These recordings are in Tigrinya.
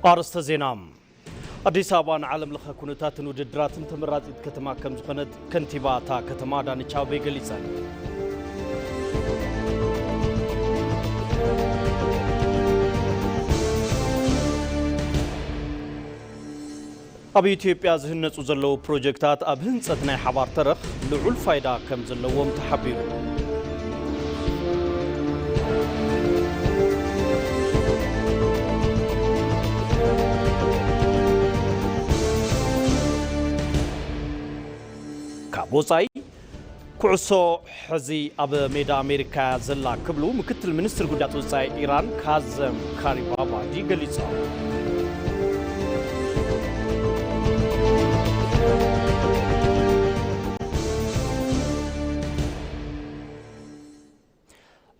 ኣርእስተ ዜና። ኣዲስ ኣበባ ንዓለም ለኸ ኩነታትን ውድድራትን ተመራጺት ከተማ ከም ዝኾነት ከንቲባ እታ ከተማ ኣዳነች ኣቤቤ ገሊጸን። ኣብ ኢትዮጵያ ዝህነጹ ዘለዉ ፕሮጀክታት ኣብ ህንጸት ናይ ሓባር ተረኽ ልዑል ፋይዳ ከም ዘለዎም ተሓቢሩ። ካብ ወጻኢ፣ ኩዕሶ ሕዚ ኣብ ሜዳ ኣሜሪካ እያ ዘላ ክብሉ ምክትል ሚኒስትር ጉዳያት ወጻኢ ኢራን ካዘም ካሪባባዲ ገሊጾም።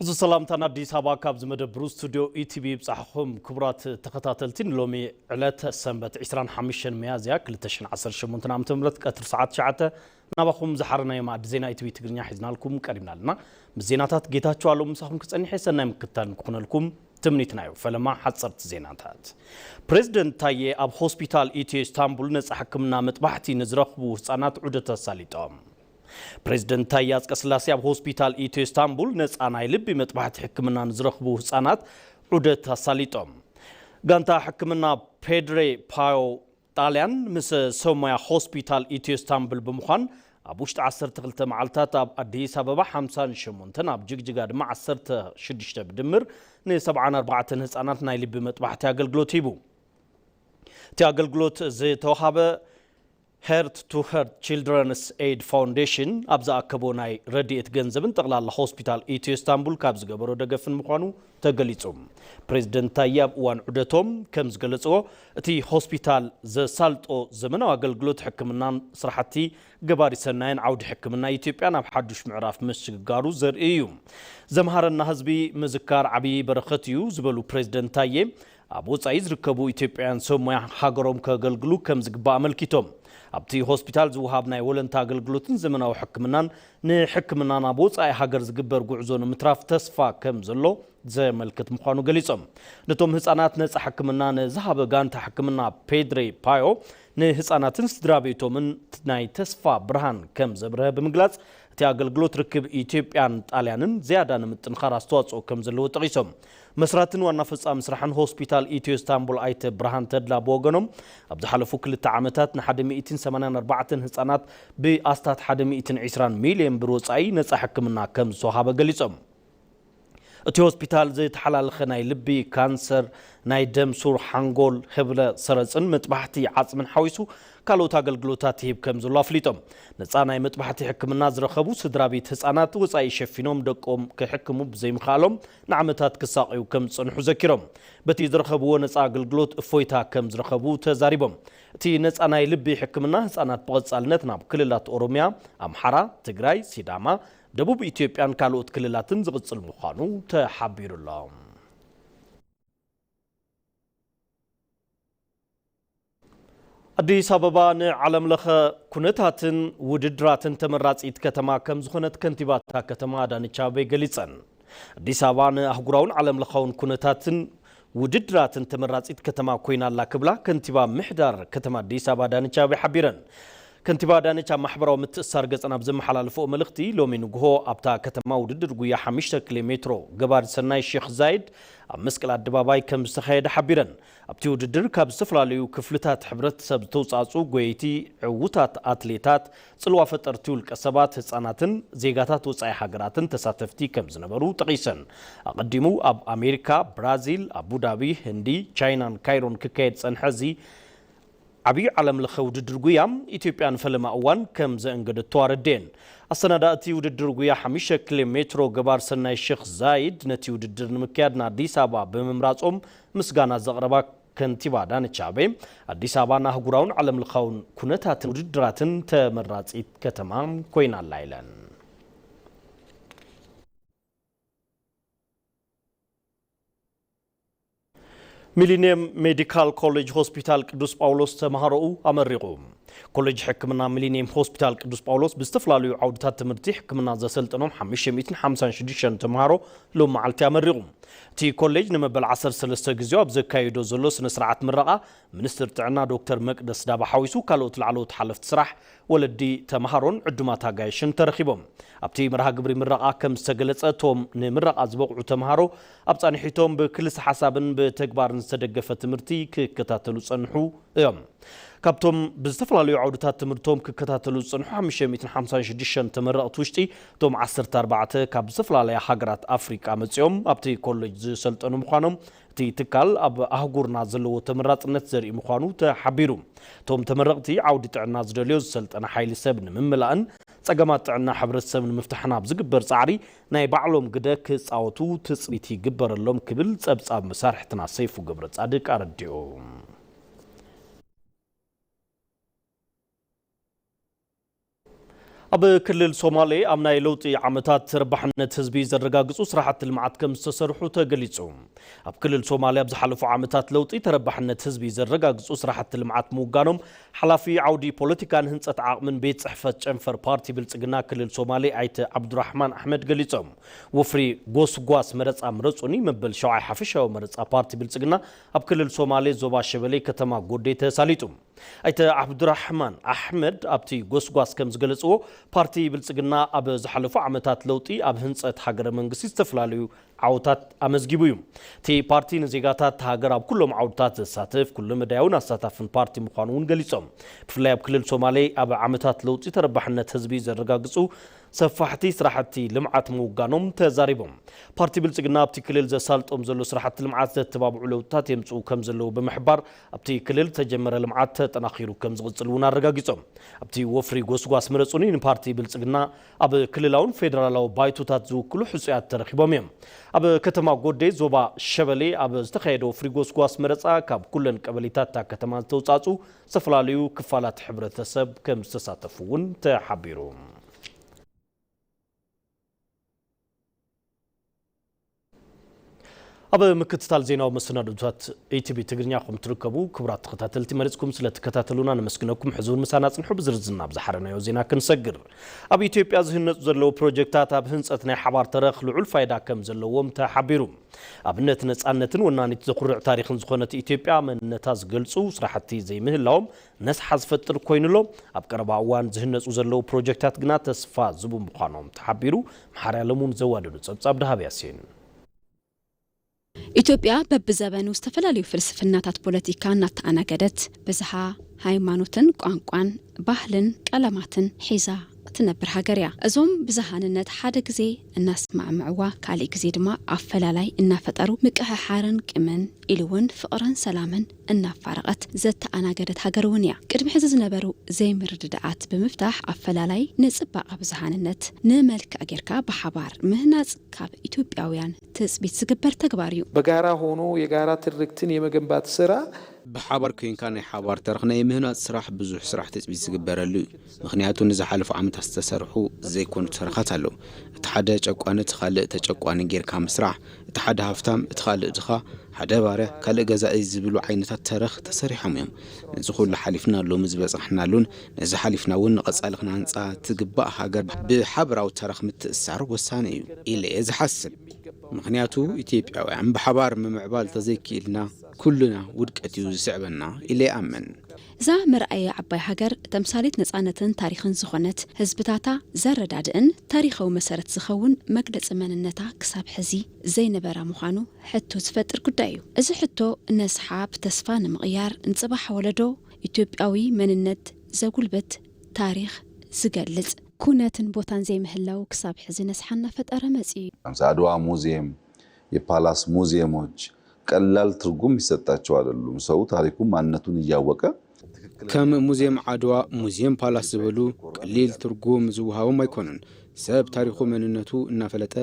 እዚ ሰላምታና ኣዲስ ኣበባ ካብዚ መደብ ብሩህ ስቱድዮ ኢቲቪ ይብጻሕኹም። ክቡራት ተኸታተልቲ፣ ንሎሚ ዕለት ሰንበት ዕስራን ሓሙሽተን ሚያዝያ ክልተ ሽሕን ዓሰርተ ሸሞንተን ዓመተ ምህረት ቀትሪ ሰዓት ትሽዓተ ናባኹም ዝሓረናዮ መኣዲ ዜና ኢቲቪ ትግርኛ ሒዝናልኩም ቀሪብና ኣለና። ምስ ዜናታት ጌታቸው ኣለሙ ምሳኹም ክጸንሕ እየ። ሰናይ ምክትታል ንክኾነልኩም ትምኒትና እዩ። ፈለማ ሓጸርቲ ዜናታት። ፕሬዚደንት ታዬ ኣብ ሆስፒታል ኢትዮ ኢስታንቡል ነጻ ሕክምና መጥባሕቲ ንዝረኽቡ ህጻናት ዑደት ኣሳሊጦም። ፕሬዚደንት ታዬ ኣጽቀስላሴ ኣብ ሆስፒታል ኢትዮ ኢስታንቡል ነጻ ናይ ልቢ መጥባሕቲ ሕክምና ንዝረኽቡ ህጻናት ዑደት ኣሳሊጦም። ጋንታ ሕክምና ፔድሬ ፓዮ ጣልያን ምስ ሰብ ሞያ ሆስፒታል ኢትዮ ኢስታንቡል ብምዃን ኣብ ውሽጢ ዓሰርተ ክልተ መዓልታት ኣብ ኣዲስ ኣበባ ሓምሳን ሸሞንተን፣ ኣብ ጅግጅጋ ድማ ዓሰርተ ሽዱሽተ ብድምር ንሰብዓን ኣርባዕተን ህጻናት ናይ ልቢ መጥባሕቲ ኣገልግሎት ሂቡ። እቲ ኣገልግሎት ዝተዋሃበ ሄርት ቱ ሄርት ቺልድረንስ ኤድ ፋውንዴሽን ኣብ ዝኣከቦ ናይ ረድኤት ገንዘብን ጠቕላላ ሆስፒታል ኢትዮ ኢስታንቡል ካብ ዝገበሮ ደገፍን ምዃኑ ተገሊጹ። ፕሬዚደንት ታዬ ኣብ እዋን ዑደቶም ከም ዝገለጽዎ፣ እቲ ሆስፒታል ዘሳልጦ ዘመናዊ ኣገልግሎት ሕክምናን ስራሕቲ ገባሪ ሰናይን ዓውዲ ሕክምና ኢትዮጵያ ናብ ሓዱሽ ምዕራፍ ምስግጋሩ ዘርኢ እዩ። ዘምሃረና ህዝቢ ምዝካር ዓብዪ በረኸት እዩ ዝበሉ ፕሬዚደንት ታዬ፣ ኣብ ወጻኢ ዝርከቡ ኢትዮጵያውያን ሰብ ሞያ ሃገሮም ከገልግሉ ከም ዝግባእ ኣመልኪቶም። ኣብቲ ሆስፒታል ዝወሃብ ናይ ወለንታ ኣገልግሎትን ዘመናዊ ሕክምናን ንሕክምና ናብ ወጻኢ ሃገር ዝግበር ጉዕዞ ንምትራፍ ተስፋ ከም ዘሎ ዘመልክት ምዃኑ ገሊጾም። ነቶም ህጻናት ነጻ ሕክምና ንዝሃበ ጋንታ ሕክምና ፔድሬ ፓዮ ንህጻናትን ስድራ ቤቶምን ናይ ተስፋ ብርሃን ከም ዘብርሀ ብምግላጽ፣ እቲ ኣገልግሎት ርክብ ኢትዮጵያን ጣልያንን ዝያዳ ንምጥንኻር ኣስተዋጽኦ ከም ዘለዎ ጠቒሶም። መስራትን ዋና ፈጻሚ ስራሕን ሆስፒታል ኢትዮ ኢስታንቡል ኣይተ ብርሃን ተድላ ብወገኖም፣ ኣብ ዝሓለፉ ክልተ ዓመታት ንሓደ ሚእትን ሰማንያን ኣርባዕተን ህጻናት ብኣስታት ሓደ ሚእትን ዕስራን ሚልዮን ብር ወጻኢ ነጻ ሕክምና ከም ዝተዋሃበ ገሊጾም። እቲ ሆስፒታል ዝተሓላለኸ ናይ ልቢ፣ ካንሰር፣ ናይ ደም ሱር፣ ሓንጎል፣ ህብለ ሰረጽን መጥባሕቲ ዓጽምን ሓዊሱ ካልኦት ኣገልግሎታት ይህብ ከም ዘሎ ኣፍሊጦም። ነጻ ናይ መጥባሕቲ ሕክምና ዝረኸቡ ስድራ ቤት ህጻናት ወጻኢ ሸፊኖም ደቆም ክሕክሙ ብዘይምኽኣሎም ንዓመታት ክሳቐዩ ከም ዝጸንሑ ዘኪሮም፣ በቲ ዝረኸብዎ ነጻ ኣገልግሎት እፎይታ ከም ዝረኸቡ ተዛሪቦም። እቲ ነጻ ናይ ልቢ ሕክምና ህጻናት ብቐጻልነት ናብ ክልላት ኦሮሚያ፣ ኣምሓራ፣ ትግራይ፣ ሲዳማ፣ ደቡብ ኢትዮጵያን ካልኦት ክልላትን ዝቕጽል ምዃኑ ተሓቢሩ ኣሎ። ኣዲስ ኣበባ ንዓለም ለኸ ኩነታትን ውድድራትን ተመራጺት ከተማ ከም ዝኾነት ከንቲባ እታ ከተማ ኣዳነች ኣቤቤ ገሊጸን። ኣዲስ ኣበባ ንኣህጉራውን ዓለም ለኻውን ኩነታትን ውድድራትን ተመራጺት ከተማ ኮይና ኣላ ክብላ ከንቲባ ምሕዳር ከተማ ኣዲስ ኣበባ ኣዳነች ኣቤቤ ሓቢረን። ከንቲባ ኣዳነች ኣብ ማሕበራዊ ምትእስሳር ገጸን ኣብ ዘመሓላለፍኦ መልእኽቲ፣ ሎሚ ንግሆ ኣብታ ከተማ ውድድር ጉያ ሓሙሽተ ኪሎ ሜትሮ ገባሪ ሰናይ ሼክ ዛይድ ኣብ መስቀል ኣደባባይ ከም ዝተኻየደ ሓቢረን። ኣብቲ ውድድር ካብ ዝተፈላለዩ ክፍልታት ሕብረተሰብ ዝተውጻጹ ጎየይቲ፣ ዕዉታት ኣትሌታት፣ ጽልዋ ፈጠርቲ ውልቀ ሰባት፣ ህጻናትን ዜጋታት ወጻኢ ሃገራትን ተሳተፍቲ ከም ዝነበሩ ጠቒሰን። ኣቐዲሙ ኣብ ኣሜሪካ፣ ብራዚል፣ ኣቡዳቢ፣ ህንዲ፣ ቻይናን ካይሮን ክካየድ ዝጸንሐ እዚ ዓብዪ ዓለም ለኸ ውድድር ጉያ፣ ኢትዮጵያ ንፈለማ እዋን ከም ዘእንገደቶ ኣረድኤን። ኣሰናዳእቲ ውድድር ጉያ ሓሙሽተ ኪሎ ሜትሮ ገባር ሰናይ ሼክ ዛይድ ነቲ ውድድር ንምክያድ ንኣዲስ ኣበባ ብምምራጾም ምስጋና ዘቕረባ ከንቲባ ኣዳነች ኣቤቤ፣ ኣዲስ ኣበባ ንኣህጉራውን ዓለም ለኻውን ኩነታትን ውድድራትን ተመራጺት ከተማ ኮይና ኣላ ኢለን። ሚሊኒየም ሜዲካል ኮሌጅ ሆስፒታል ቅዱስ ጳውሎስ ተምሃሮኡ ኣመሪቑ። ኮሌጅ ሕክምና ሚሊኒየም ሆስፒታል ቅዱስ ጳውሎስ ብዝተፈላለዩ ዓውድታት ትምህርቲ ሕክምና ዘሰልጠኖም ሓሙሽተ ሚእትን ሓምሳን ሽዱሽተን ተምሃሮ ሎም መዓልቲ ኣመሪቑ። እቲ ኮሌጅ ንመበል ዓሰርተ ሰለስተ ግዜኡ ኣብ ዘካየዶ ዘሎ ስነ ስርዓት ምረቓ፣ ሚኒስትር ጥዕና ዶክተር መቅደስ ዳባ ሓዊሱ ካልኦት ላዕለዎት ሓለፍቲ ስራሕ፣ ወለዲ፣ ተምሃሮን ዕዱማት ኣጋይሽን ተረኺቦም። ኣብቲ መርሃ ግብሪ ምረቓ ከም ዝተገለጸ፣ እቶም ንምረቓ ዝበቕዑ ተምሃሮ ኣብ ጻንሒቶም ብክልሰ ሓሳብን ብተግባርን ዝተደገፈ ትምህርቲ ክከታተሉ ጸንሑ እዮም። ካብቶም ብዝተፈላለዩ ዓውድታት ትምህርቶም ክከታተሉ ዝጸንሑ ሓሙሽተ ሚእትን ሓምሳን ሽዱሽተን ተመረቕቲ ውሽጢ፣ እቶም ዓሰርተ ኣርባዕተ ካብ ዝተፈላለያ ሃገራት ኣፍሪቃ መጺኦም ኣብቲ ኮሌጅ ዝሰልጠኑ ምዃኖም፣ እቲ ትካል ኣብ ኣህጉርና ዘለዎ ተመራጽነት ዘርኢ ምዃኑ ተሓቢሩ። እቶም ተመረቕቲ፣ ዓውዲ ጥዕና ዝደልዮ ዝሰልጠነ ሓይሊ ሰብ ንምምላእን ጸገማት ጥዕና ሕብረተሰብ ንምፍታሕን ኣብ ዝግበር ጻዕሪ ናይ ባዕሎም ግደ ክጻወቱ ትጽቢት ይግበረሎም ክብል ጸብጻብ መሳርሕትና ሰይፉ ገብረ ጻድቅ ኣረዲኡ። ኣብ ክልል ሶማሌ ኣብ ናይ ለውጢ ዓመታት ተረባሕነት ህዝቢ ዘረጋግጹ ስራሕቲ ልምዓት ከም ዝተሰርሑ ተገሊጹ። ኣብ ክልል ሶማሌ ኣብ ዝሓለፉ ዓመታት ለውጢ ተረባሕነት ህዝቢ ዘረጋግጹ ስራሕቲ ልምዓት ምውጋኖም ሓላፊ ዓውዲ ፖለቲካን ህንጸት ዓቕምን ቤት ጽሕፈት ጨንፈር ፓርቲ ብልጽግና ክልል ሶማሌ ኣይተ ዓብዱራሕማን ኣሕመድ ገሊጾም። ወፍሪ ጎስጓስ መረጻ ምረጹኒ መበል ሸውዓይ ሓፈሻዊ መረጻ ፓርቲ ብልጽግና ኣብ ክልል ሶማሌ ዞባ ሸበሌ ከተማ ጎዴ ተሳሊጡ። ኣይተ ዓብዱራሕማን ኣሕመድ ኣብቲ ጎስጓስ ከም ዝገለጽዎ፣ ፓርቲ ብልጽግና ኣብ ዝሓለፉ ዓመታት ለውጢ ኣብ ህንጸት ሃገረ መንግስቲ ዝተፈላለዩ ዓወታት ኣመዝጊቡ እዩ። እቲ ፓርቲ ንዜጋታት ሃገር ኣብ ኩሎም ዓውድታት ዘሳትፍ ኩሉ መዳያውን ኣሳታፍን ፓርቲ ምዃኑ እውን ገሊጾም። ብፍላይ ኣብ ክልል ሶማሌ ኣብ ዓመታት ለውጢ ተረባሕነት ህዝቢ ዘረጋግጹ ሰፋሕቲ ስራሕቲ ልምዓት ምውጋኖም ተዛሪቦም። ፓርቲ ብልጽግና ኣብቲ ክልል ዘሳልጦም ዘሎ ስራሕቲ ልምዓት ዘተባብዑ ለውጥታት የምጽኡ ከም ዘለዉ ብምሕባር፣ ኣብቲ ክልል ዝተጀመረ ልምዓት ተጠናኺሩ ከም ዝቕጽል እውን ኣረጋጊጾም። ኣብቲ ወፍሪ ጎስጓስ ምረጹኒ ንፓርቲ ብልጽግና ኣብ ክልላውን ፌደራላዊ ባይቶታት ዝውክሉ ሕጹያት ተረኺቦም እዮም። ኣብ ከተማ ጎዴ ዞባ ሸበሌ ኣብ ዝተኻየደ ወፍሪ ጎስጓስ መረጻ ካብ ኩለን ቀበሌታት እታ ከተማ ዝተውጻጹ ዝተፈላለዩ ክፋላት ሕብረተሰብ ከም ዝተሳተፉ እውን ተሓቢሩ። ኣብ ምክትታል ዜናዊ መሰናዶታት ኢቲቪ ትግርኛ ኹም ትርከቡ ክቡራት ተኸታተልቲ፣ መሪጽኩም ስለ ትከታተሉና ነመስግነኩም። ሕዚ እውን ምሳና ጽንሑ፣ ብዝርዝር ናብ ዝሓረናዮ ዜና ክንሰግር። ኣብ ኢትዮጵያ ዝህነጹ ዘለዉ ፕሮጀክታት ኣብ ህንጸት ናይ ሓባር ተረኽ ልዑል ፋይዳ ከም ዘለዎም ተሓቢሩ። ኣብነት ነጻነትን ወናኒት ዘኹርዕ ታሪኽን ዝኾነት ኢትዮጵያ መንነታ ዝገልጹ ስራሕቲ ዘይምህላዎም ነስሓ ዝፈጥር ኮይኑ ኣሎ። ኣብ ቀረባ እዋን ዝህነጹ ዘለዉ ፕሮጀክታት ግና ተስፋ ዝቡ ምዃኖም ተሓቢሩ። መሓሪ ኣለሙን ዘዋደዱ ጸብጻብ ደሃብ ያሲን። ኢትዮጵያ በብዘበኑ ዝተፈላለዩ ፍልስፍናታት ፖለቲካ እናተኣናገደት ብዝሃ ሃይማኖትን ቋንቋን ባህልን ቀለማትን ሒዛ ትነብር ሃገር እያ። እዞም ብዝሃንነት ሓደ ግዜ እናስማዕምዕዋ፣ ካሊእ ግዜ ድማ ኣፈላላይ እናፈጠሩ ምቅሕሓርን ቅምን ኢሉ እውን ፍቕርን ሰላምን እናፋረቐት ዘተኣናገደት ሃገር እውን እያ። ቅድሚ ሕዚ ዝነበሩ ዘይምርድዳኣት ብምፍታሕ ኣፈላላይ ንጽባቐ ብዝሃንነት ንመልክዕ ጌርካ ብሓባር ምህናጽ ካብ ኢትዮጵያውያን ትጽቢት ዝግበር ተግባር እዩ። በጋራ ሆኖ የጋራ ትርክትን የመገንባት ስራ ብሓባር ኮይንካ ናይ ሓባር ተረኽ ናይ ምህናጽ ስራሕ ብዙሕ ስራሕ ትጽቢት ዝግበረሉ እዩ። ምኽንያቱ ንዝሓለፉ ዓመታት ዝተሰርሑ ዘይኮኑ ተረኻት ኣለዉ። እቲ ሓደ ጨቋኒ እቲ ካልእ ተጨቋኒ ጌርካ ምስራሕ፣ እቲ ሓደ ሃፍታም እቲ ካልእ ድኻ፣ ሓደ ባርያ ካልእ ገዛኢ ዝብሉ ዓይነታት ተረኽ ተሰሪሖም እዮም። ነዚ ኩሉ ሓሊፍና ሎሚ ዝበጻሕናሉን ነዚ ሓሊፍና እውን ንቐጻሊ ክነሃንጻ ትግባእ ሃገር ብሓበራዊ ተረኽ ምትእስሳር ወሳኒ እዩ ኢለ እየ ዝሓስብ። ምኽንያቱ ኢትዮጵያውያን ብሓባር ምምዕባል ተዘይክኢልና ኩልና ውድቀት እዩ ዝስዕበና ኢለ ይኣምን። እዛ መርኣያ ዓባይ ሃገር ተምሳሌት ነጻነትን ታሪኽን ዝኾነት ህዝብታታ ዘረዳድእን ታሪኻዊ መሰረት ዝኸውን መግለጺ መንነታ ክሳብ ሕዚ ዘይነበራ ምዃኑ ሕቶ ዝፈጥር ጉዳይ እዩ። እዚ ሕቶ ነስሓ ብተስፋ ንምቕያር ንጽባሕ ወለዶ ኢትዮጵያዊ መንነት ዘጉልብት ታሪኽ ዝገልጽ ኩነትን ቦታን ዘይምህላው ክሳብ ሕዚ ነስሓ እናፈጠረ መጺኡ እዩ። ከምዚ ኣድዋ ሙዚየም፣ የፓላስ ሙዚየሞች ቀላል ትርጉም ይሰጣቸው አይደሉም። ሰው ታሪኩን ማንነቱን እያወቀ ከም ሙዚየም ዓድዋ፣ ሙዚየም ፓላስ ዝበሉ ቀሊል ትርጉም ዝወሃቦም ኣይኮኑን። ሰብ ታሪኹ መንነቱ እናፈለጠ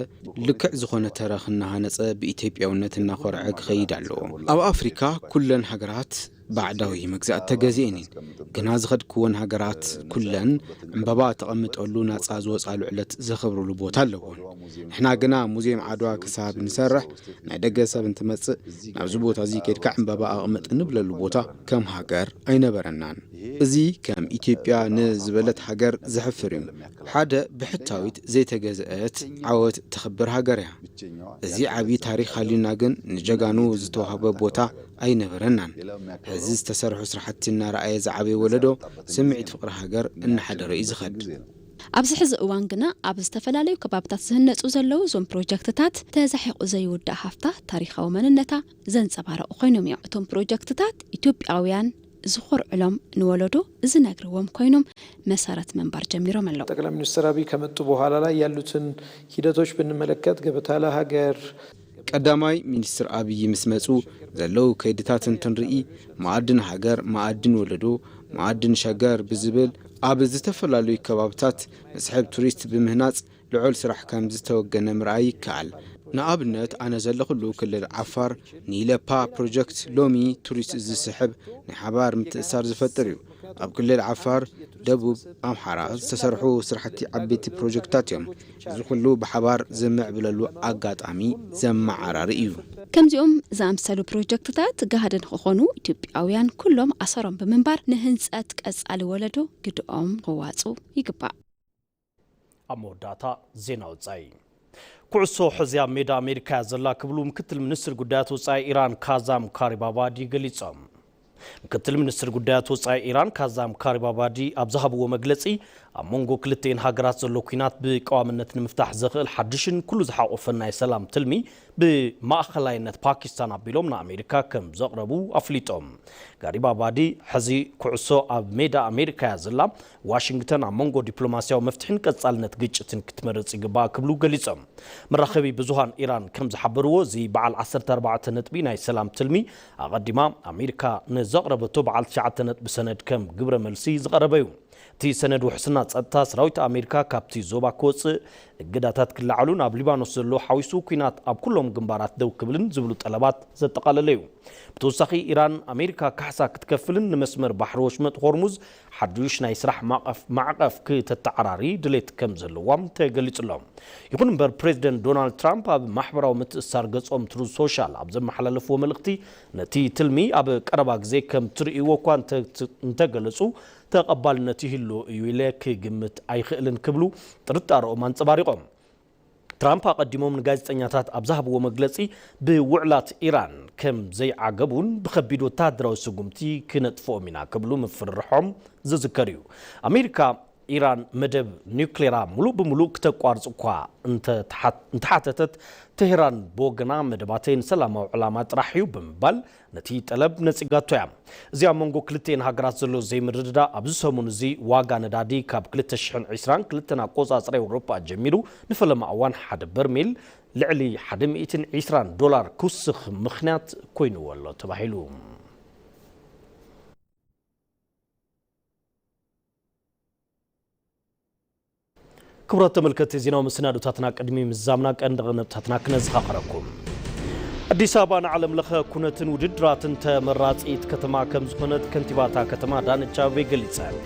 ልክዕ ዝኾነ ተረኽ እናሃነጸ ብኢትዮጵያውነት እናኾርዐ ክኸይድ ኣለዎ። ኣብ ኣፍሪካ ኩለን ሃገራት ባዕዳዊ መግዛእቲ ተገዚኤን እየን። ግና ዝኸድክወን ሃገራት ኩለን ዕምባባ ተቐምጠሉ ናጻ ዝወጻሉ ዕለት ዘኸብርሉ ቦታ ኣለዎን። ንሕና ግና ሙዚየም ዓድዋ ክሳብ ንሰርሕ ናይ ደገ ሰብ እንትመጽእ ናብዚ ቦታ እዚ ከድካ ዕምባባ ኣቕምጥ እንብለሉ ቦታ ከም ሃገር ኣይነበረናን። እዚ ከም ኢትዮጵያ ንዝበለት ሃገር ዘሕፍር እዩ። ሓደ ብሕታዊት ዘይተገዝአት ዓወት ተኽብር ሃገር እያ። እዚ ዓብዪ ታሪኽ ሃልዩና ግን ንጀጋኑ ዝተዋህበ ቦታ ኣይነበረናን። ሕዚ ዝተሰርሑ ስራሕቲ እናረኣየ ዝዓበየ ወለዶ ስምዒት ፍቕሪ ሃገር እናሓደረ እዩ ዝኸድ። ኣብዚ ሕዚ እዋን ግና ኣብ ዝተፈላለዩ ከባብታት ዝህነፁ ዘለዉ እዞም ፕሮጀክትታት ተዛሒቑ ዘይውዳእ ሃፍታ ታሪኻዊ መንነታ ዘንፀባረቑ ኮይኖም እዮም። እቶም ፕሮጀክትታት ኢትዮጵያውያን ዝኾርዕሎም ንወለዶ ዝነግርዎም ኮይኖም መሰረት ምንባር ጀሚሮም ኣለዉ። ጠቅላይ ሚኒስትር አብይ ከመጡ በኋላ ላይ ያሉትን ሂደቶች ብንመለከት ገበታ ለሀገር ቀዳማይ ሚኒስትር ኣብይ ምስ መጹ ዘለዉ ከይድታት እንትንርኢ፣ መኣድን ሃገር፣ መኣድን ወለዶ፣ መኣድን ሸገር ብዝብል ኣብ ዝተፈላለዩ ከባብታት መስሕብ ቱሪስት ብምህናጽ ልዑል ስራሕ ከም ዝተወገነ ምርኣይ ይከኣል። ንኣብነት፣ ኣነ ዘለኹሉ ክልል ዓፋር ንኢለፓ ፕሮጀክት ሎሚ ቱሪስት ዝስሕብ ናይ ሓባር ምትእስሳር ዝፈጥር እዩ። ኣብ ክልል ዓፋር፣ ደቡብ ኣምሓራ ዝተሰርሑ ስራሕቲ ዓበይቲ ፕሮጀክታት እዮም። እዚ ኩሉ ብሓባር ዝምዕብለሉ ኣጋጣሚ ዘመዓራሪ እዩ። ከምዚኦም ዝኣምሰሉ ፕሮጀክትታት ጋህዲ ንክኾኑ ኢትዮጵያውያን ኩሎም ኣሰሮም ብምንባር ንህንፀት ቀፃሊ ወለዶ ግድኦም ክዋፁ ይግባእ። ኣብ መወዳእታ ዜና ወጻኢ። ኩዕሶ ሕዝያ ኣብ ሜዳ ኣሜሪካ እያ ዘላ ክብሉ ምክትል ሚኒስትር ጉዳያት ወጻኢ ኢራን ካዛም ካሪባባዲ ገሊጾም። ምክትል ሚኒስትር ጉዳያት ወጻኢ ኢራን ካዛም ካሪባባዲ ኣብ ዝሃብዎ መግለጺ፣ ኣብ መንጎ ክልተኤን ሃገራት ዘሎ ኲናት ብቀዋምነት ንምፍታሕ ዘኽእል ሓድሽን ኩሉ ዝሓቆፈን ናይ ሰላም ትልሚ ብማእኸላይነት ፓኪስታን ኣቢሎም ንኣሜሪካ ከም ዘቕረቡ ኣፍሊጦም። ጋሪባባዲ፣ ሕዚ ኩዕሶ ኣብ ሜዳ ኣሜሪካ እያ ዘላ፣ ዋሽንግተን ኣብ መንጎ ዲፕሎማስያዊ መፍትሒን ቀጻልነት ግጭትን ክትመርጽ ይግባእ ክብሉ ገሊጾም። መራኸቢ ብዙሃን ኢራን ከም ዝሓበርዎ፣ እዚ በዓል ዓሰርተ ኣርባዕተ ነጥቢ ናይ ሰላም ትልሚ ኣቐዲማ ኣሜሪካ ንዘቕረበቶ በዓል ትሽዓተ ነጥቢ ሰነድ ከም ግብረ መልሲ ዝቐረበ እዩ። እቲ ሰነድ ውሕስና ጸጥታ ሰራዊት ኣሜሪካ ካብቲ ዞባ ክወጽእ፣ እገዳታት ክለዓሉን ኣብ ሊባኖስ ዘሎ ሓዊሱ ኲናት ኣብ ኩሎም ግንባራት ደው ክብልን ዝብሉ ጠለባት ዘጠቓለለ እዩ። ብተወሳኺ ኢራን ኣሜሪካ ካሕሳ ክትከፍልን ንመስመር ባሕሪ ወሽመጥ ሆርሙዝ ሓዱሽ ናይ ስራሕ ማዕቐፍ፣ ማዕቐፍ ክተተዓራሪ ድሌት ከም ዘለዋ ተገሊጹ ኣሎ። ይኹን እምበር ፕሬዚደንት ዶናልድ ትራምፕ ኣብ ማሕበራዊ ምትእስሳር ገጾም ትሩዝ ሶሻል ኣብ ዘመሓላለፍዎ መልእኽቲ ነቲ ትልሚ ኣብ ቀረባ ግዜ ከም ትርእይዎ እኳ እንተ-፣ እንተገለጹ ተቐባልነት ይህልዎ እዩ ኢለ ክግምት ኣይኽእልን ክብሉ ጥርጣረኦም ኣንጸባሪቖም። ትራምፕ ኣቐዲሞም ንጋዜጠኛታት ኣብ ዝሃብዎ መግለጺ ብውዕላት ኢራን ከም ዘይዓገቡን ብኸቢድ ወተሃደራዊ ስጉምቲ ክነጥፍኦም ኢና ክብሉ ምፍርርሖም ዝዝከር እዩ። ኣሜሪካ ኢራን መደብ ኒውክሌራ ሙሉእ ብሙሉእ ክተቋርጽ እኳ እንተ-፣ እንተሓተተት፣ ቴህራን ብወገና መደባተይ ንሰላማዊ ዕላማ ጥራሕ እዩ ብምባል ነቲ ጠለብ ነጺጋቶ እያ። እዚ ኣብ መንጎ ክልቲኤን ሃገራት ዘሎ ዘይምርድዳእ ኣብዚ ሰሙን እዚ ዋጋ ነዳዲ ካብ ክልተ ሽሕን ዕስራን ክልተን ኣቆጻጽራ ኤውሮጳ ጀሚሩ ንፈለማ እዋን ሓደ በርሜል ልዕሊ ሓደ ሚእትን ዕስራን ዶላር ክውስኽ ምኽንያት ኮይንዎ ኣሎ ተባሂሉ። ክቡራት ተመልከትቲ፣ ዜናዊ መሰናዶታትና ቅድሚ ምዛምና ቀንዲ ነጥብታትና ክነዘኻኽረኩም። ኣዲስ ኣበባ ንዓለም ለኸ ኩነትን ውድድራትን ተመራጺት ከተማ ከም ዝኾነት ከንቲባታ ከተማ ኣዳነች ኣቤቤ ገሊጸን።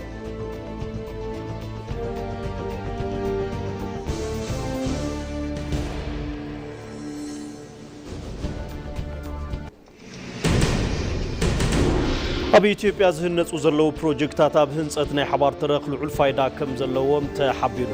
ኣብ ኢትዮጵያ ዝህነጹ ዘለዉ ፕሮጀክታት ኣብ ህንጸት ናይ ሓባር ተረኽ ልዑል ፋይዳ ከም ዘለዎም ተሓቢሩ።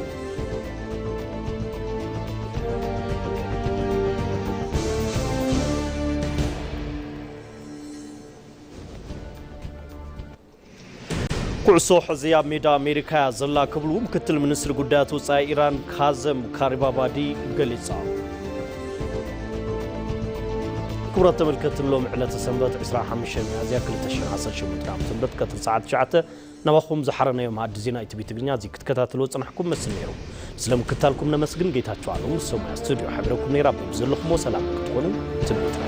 ኩዕሶ ሕዚ ኣብ ሜዳ ኣሜሪካ እያ ዘላ ክብሉ ምክትል ሚኒስትሪ ጉዳያት ወጻኢ ኢራን ካዘም ካሪባባዲ ገሊጻ። ክቡራት ተመልከትቲ፣ ሎም ዕለተ ሰንበት ዕስራን ሓሙሽተን ሚያዝያ ክልተ ሽሕን ዓሰርተ ሸሞንተን ዓመተ ምህረት ቀትሪ ሰዓት ትሽዓተ ናባኹም ዝሓረናዮ መኣዲ ዜና ኢቲቪ ትግርኛ እዚ ክትከታተልዎ ጽናሕኩም መስል ነይሩ። ስለ ምክታልኩም ነመስግን። ጌታቸው ኣለሙ ሰሙያ ስቱዲዮ ሓቢረኩም ነይራ። ብዘለኹሞ ሰላም ክትኾኑ ትምኒትና።